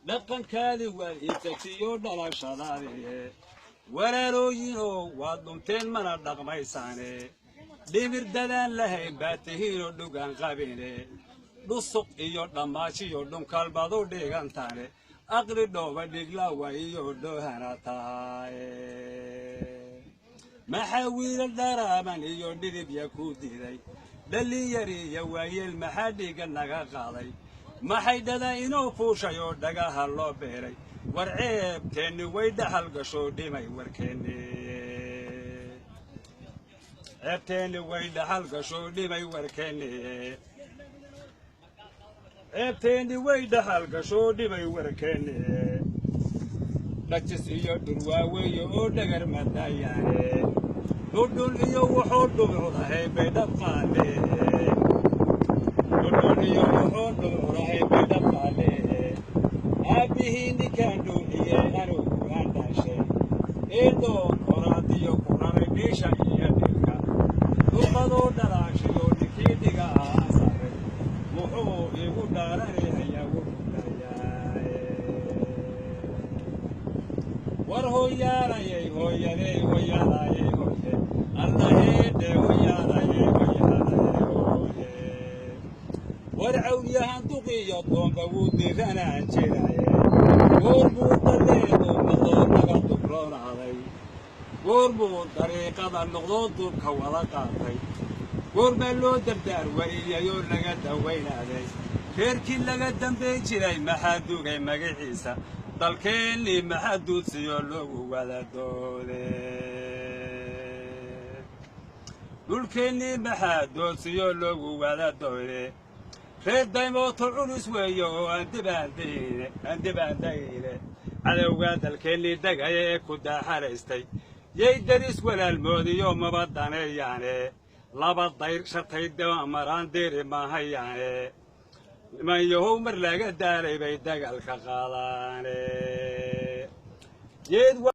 Dhaqankaadi waad iibsatiyo dhalashadaadiye, walaalooyinoo waad dhunteen mana dhaqmaysaane. Dhibir dadaan lahayn baa tihiinoo dhugaan qabine, dhusuq iyo dhammaajiyo dhunkalbaad u dhigantaane. Aqli dhooba dhiglaawa iyo dhoohana tahaye. Maxaa wiilal dharaaban iyo dhidibya ku diiday? Dhallin iyo waayeel maxaa dhiigga naga qaaday? Maxay dhada inoo fuushay oo dhagaha loo beeray? War ceebteenni way dhaxal gashoo dhimay warkeenni. Ceebteenni way dhaxal gashoo dhimay warkeenni. Ceebteenni way dhaxal gashoo dhimay warkeenni. Dhajis iyo dhurwaaweeye oo dhagar madayaane, dhudhun iyo wuxuu dhumucdahay bay dhabqaale. Dhudhun iyo wuxuu dhumucdahay bay dhabqaale. Aabbihii ninkaan dhuuxiyey anugu aan dhaashay, eedoon horaadiyo ku raray dhiisha iyo dhilka, duqadoo dhalaashayo ninkii dhiga aan saaray, muxuu igu dhaaranhayaa? Wuxuu dhayaa war hooyaalayay hooyadey, hooyaalayay hooye, allaheedhe hooyaalayay hooyaalayay hooye. War cawlyahan duqiyo doonba wuu diranaan jiraye, goor buu daleedu noqdoo naga dubroonaaday? Goor buu dariiqada noqdoo duubka wada qaatay? Goor baa loo dardaar wariyayoo laga dawaynaaday? Reerkii laga dambayn jiray maxaa dugay magaciisa? Dalkeennii maxaa duudsiyoo loogu wada doode? Dhulkeennii maxaa doodsiyoo loogu wada doode? Reer daymooto culus weeye oo aan dibaandayne, aan dibaandayne. Cadowgaa dalkeennii degaya ee ku daaxaraystay yay deris walaalmoodiyo maba daneeyaane. Laba dayr shartay maraan diri mahayaane. Niman yahow mar laga daalay bay dagaalka qaadaane. Yeed.